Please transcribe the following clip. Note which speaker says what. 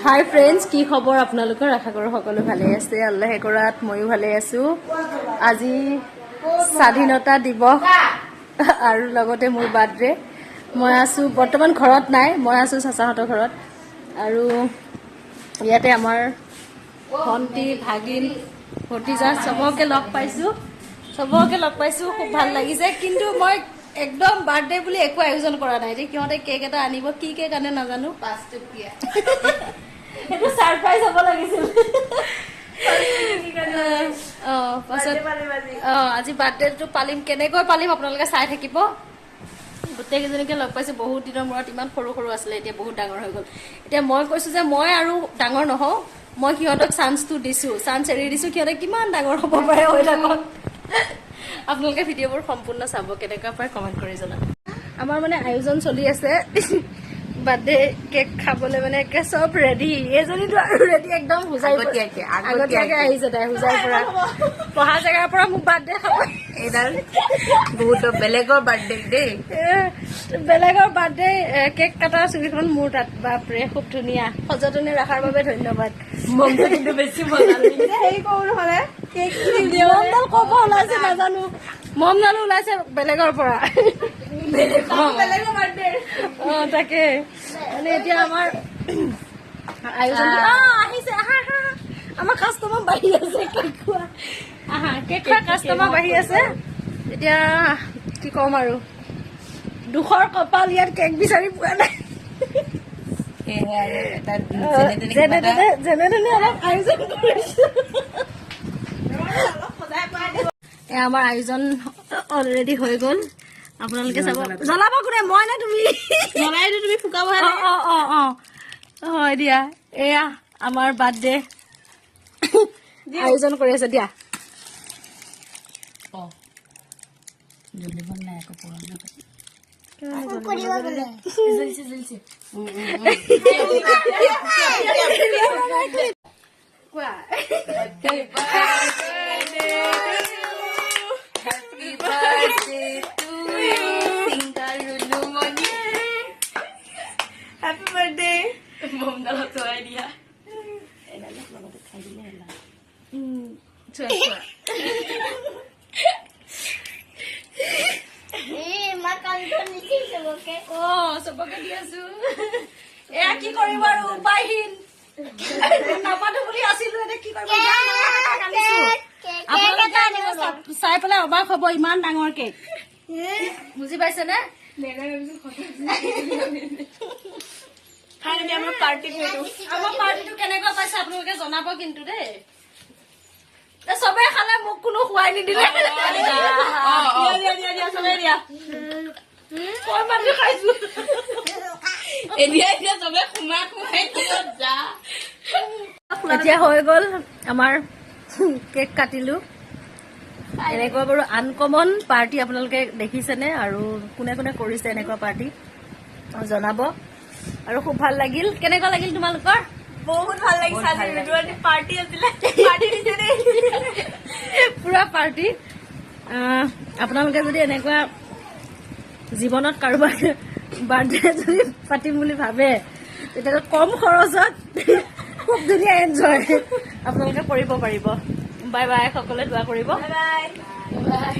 Speaker 1: হাই friends, কি খবৰ আপোনালোকৰ? আশা কৰোঁ সকলো ভালেই আছে। আল্লাহে কৰাত ময়ো ভালে আছোঁ। আজি স্বাধীনতা দিৱস আৰু লগতে মোৰ বাৰ্থডে। মই আছোঁ বৰ্তমান ঘৰত নাই, মই আছোঁ চাচাহঁতৰ ঘৰত। আৰু ইয়াতে আমাৰ ভণ্টি, ভাগিন, ভতিজা চবকে লগ পাইছোঁ, চবকে লগ পাইছোঁ। খুব ভাল লাগিছে। কিন্তু মই একদম বাৰ্থডে বুলি একো আয়োজন কৰা নাই দেই। সিহঁতে কেক এটা আনিব, কি কেক আনে নাজানো।
Speaker 2: 5 টকীয়া।
Speaker 1: সেইটো ছাৰপ্ৰাইজ হ'ব লাগিছিল। পাছত আজি বাৰ্থডেটো পালিম, কেনেকৈ পালিম আপোনালোকে চাই থাকিব। গোটেইকেইজনীকে লগ পাইছো বহুত দিনৰ মূৰত। ইমান সৰু সৰু আছিলে, এতিয়া বহুত ডাঙৰ হৈ গ'ল। এতিয়া মই কৈছো যে মই আৰু ডাঙৰ নহওঁ। মই সিহঁতক চান্সটো দিছো, চান্স এৰি দিছো। সিহঁতে কিমান ডাঙৰ হ'ব পাৰে হৈ থাকক। আপোনালোকে ভিডিঅ'বোৰ সম্পূৰ্ণ চাব, কেনেকুৱা পায় কমেণ্ট কৰি জনাব। আমাৰ মানে আয়োজন চলি আছে বাৰ্থডে কেক খাবলৈ। মানে একে চব ৰেডি। এইজনীতো আৰু ৰেডি একদম হোজাই।
Speaker 2: আগতীয়াকে,
Speaker 1: আগতীয়াকে
Speaker 2: আগতীয়াকে।
Speaker 1: আহিছে তাই হোজাইৰ পৰা। পঢ়া জেগাৰ পৰা মোক বাৰ্থডে খাব।
Speaker 2: এইডাল বহুত বেলেগৰ বাৰ্থডে দেই।
Speaker 1: বেলেগৰ বাৰ্থডে কেক কটা ছবিখন মোৰ তাত। বাপৰে, খুব ধুনীয়া। সযতনে ৰখাৰ বাবে ধন্যবাদ।
Speaker 2: মমটো কিন্তু বেছি মজা লাগিছে।
Speaker 3: হেৰি কৰো নহ'লে কেক।
Speaker 1: মমডাল ক'ৰ পৰা ওলাইছে নাজানো। মমডালো ওলাইছে বেলেগৰ পৰা।
Speaker 3: বেলেগৰ বাৰ্থডে।
Speaker 1: তাকে মানে এতিয়া আমাৰ আয়োজন আহিছে। আহা আহা আহা। আমাৰ কাষ্টমাৰ বাঢ়ি আছে। কেক খোৱা, আহা, কেক খোৱা কাষ্টমাৰ বাঢ়ি আছে। এতিয়া কি ক'ম আৰু, দুখৰ কপাল, ইয়াত কেক বিচাৰি পোৱা নাই।
Speaker 2: সেয়েহে আৰু এটা যেনে তেনে
Speaker 1: যেনে
Speaker 2: কিবা এটা
Speaker 1: তেনে যেনে তেনে অলপ আয়োজন কৰিছো। এয়া আমাৰ আয়োজন অলৰেডি হৈ গ'ল। আপোনালোকে চাব। জ্বলাব কোনে, মই নে তুমি?
Speaker 3: জ্বলাই তুমি ফুকাব।
Speaker 1: অ অ অ অ হয় দিয়া। এয়া আমাৰ বাৰ্থডে আয়োজন কৰি আছে দিয়া।
Speaker 2: জ্বলিব নাই আকৌ পুৰণা। জ্বলিছে, জ্বলিছে।
Speaker 1: কোৱা।
Speaker 2: Happy birthday to you, singer Runumoni.
Speaker 3: Happy birthday.
Speaker 2: মমডাল থোৱাই দিয়া।
Speaker 1: চোৱা, চোৱা। চবকে দি আছো। এয়া কি কৰিব আৰু, উপায়হীন। নাপাতো বুলি আছিলো, এতিয়া কি কৰিব? ইমান ডাঙৰ কেক আনিছো। আপোনালোকে চাই পেলাই অবাক হ'ব, ইমান ডাঙৰ কেক, বুজি পাইছেনে?
Speaker 3: ফাইনেলি আমাৰ পাৰ্টিটো এইটো।
Speaker 1: আমাৰ পাৰ্টিটো কেনেকুৱা পাইছে আপোনালোকে জনাব কিন্তু দেই। চবে খালে, মোক কোনো খোৱাই নিদিলে।
Speaker 3: দিয়া দিয়া দিয়া দিয়া, চবে দিয়া।
Speaker 1: মই মাতি খাইছো।
Speaker 2: এতিয়া এতিয়া চবে সোমাই সোমাই কিয় যা।
Speaker 1: এতিয়া হৈ গ'ল আমাৰ, কেক কাটিলো। এনেকুৱা বাৰু আনকমন পাৰ্টি আপোনালোকে দেখিছেনে? আৰু কোনে কোনে কৰিছে এনেকুৱা পাৰ্টি জনাব। আৰু খুব ভাল লাগিল। কেনেকুৱা লাগিল তোমালোকৰ?
Speaker 3: বহুত ভাল লাগিছে। আজি ৰুদ্ৰাণী পাৰ্টি আছিলে, পাৰ্টি দিছে দেই।
Speaker 1: পুৰা পাৰ্টি। আপোনালোকে যদি এনেকুৱা জীৱনত কাৰোবাৰ বাৰ্থডে যদি পাতিম বুলি ভাবে, তেতিয়াহ'লে কম খৰচত খুব ধুনীয়া এনজয় আপোনালোকে কৰিব পাৰিব। বাই বাই, সকলোৱে দোৱা কৰিব।
Speaker 3: Bye bye.
Speaker 1: বাই।